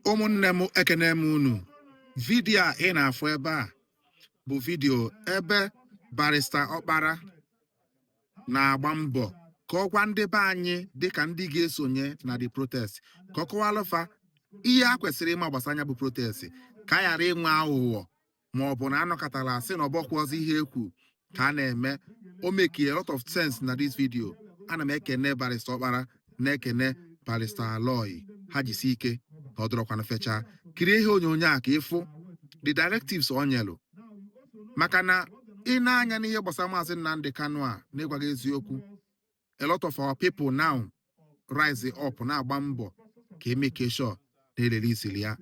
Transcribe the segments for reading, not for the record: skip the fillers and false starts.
Ụmụnne m, ekene m unu. Video a ị na-afụ ebe a bụ video ebe Barrister Ọkpara na-agba mbọ ka ọ gwa ndị be anyị, dịka ndị ga-esonye na the protest, ka ọ kọwalụfa ihe a kwesịrị ịma gbasara anya bụ protest, ka a ghara inwe aghụghọ ma ọ bụ na anọkọtara asị na ọbọkwụọzi ihe ekwu ka a na-eme. O make a lot of sense na this video. Ana m ekene Barrister Ọkpara, na-ekene Barrister Aloy. Ha jisi ike na ọ dọrọkwana fechaa. Kirie ihe onyonyo a ka ịfụ the directives o nyelu, maka na ị na-anya n'ihe gbasara Maazị Nnamdi Kanu a, n'ịgwa gị eziokwu, a lot of our people now rise up, na-agba mbọ ka emeke sure na elele isiri ya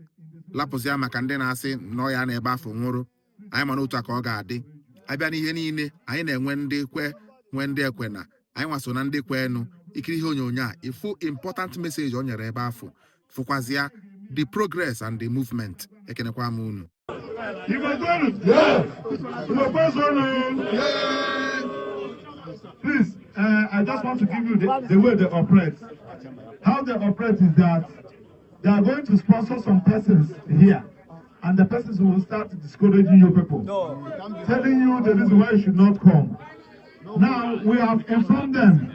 lapụzi ya, maka ndị na-asị na ọ ya na ebe afọ nwụrụ anyị. Mana otu a ka ọ ga-adị. Abịa n'ihe niile, anyị na-enwe ndị kwe, nwee ndị ekwe, na anyị nwaso na ndị kwenụ. Ikiri ihe onyonyo a, ịfụ important message o nyere ebe afọ, fụkwazịa the progress and the movement. Ekenekwa m unu. Igbo kwenu! Igbo kwenu! Please, I just want to give you the way they operate. How they operate is that they are going to sponsor some persons here, and the persons will start discouraging you people, telling you the reason why you should not come. Now, we have informed them.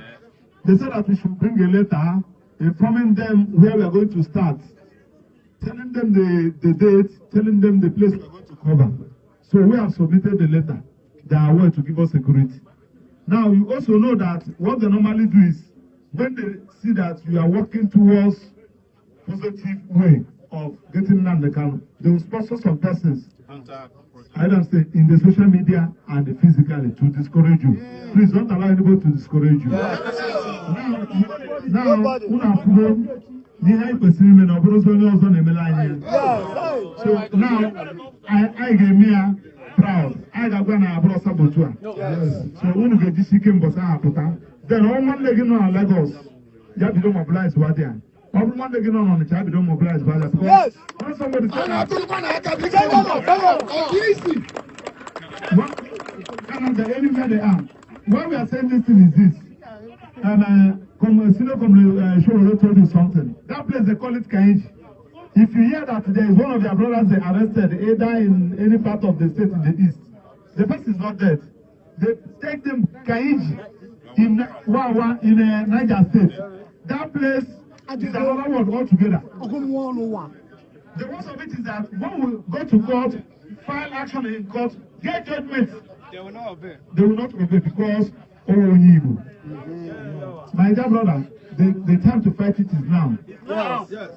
They said that we should bring a letter informing them where we are going to start, telling them the date, telling them the place we are going to cover. So we have submitted the letter. They are aware to give us security. Now, you also know that what they normally do is when they see that you are working towards positive way of getting Nnamdi Kanu, they will sponsor some persons, I don't say in the social media and physically, to discourage you. Please don't allow anybody to discourage you. Now, unu afụgo n'ihe anyị kwesịrị ime na ọ bụrụ onye ọzọ na-emere anyị ya. So now, anyị ga-eme ya proud. Anyị ga-agwa na abụrụ saboteur a. So unu ga-ejisi ike mbọsị ahụ pụta. Then ọ nwanne gị nọ na Lagos, ya bido mobilize wa there. Ọ bụrụ nwanne gị nọ n'Ọnịcha, ya bido mobilize wa there. Because when somebody say that, Canada, anywhere they are. Why we are saying this thing is this. And Senior Comrade Shororo told you something. That place, they call it Kainji. If you hear that there is one of their brothers they arrested, either in any part of the state in the east, the person is not dead. They take them Kainji in Wawa in Niger State. That place is another world altogether. The worst of it is that when we go to court, file action in court, get judgment, They will not obey. They will not obey because oh Igbo. My dear brother, the time to fight it is now. Yes.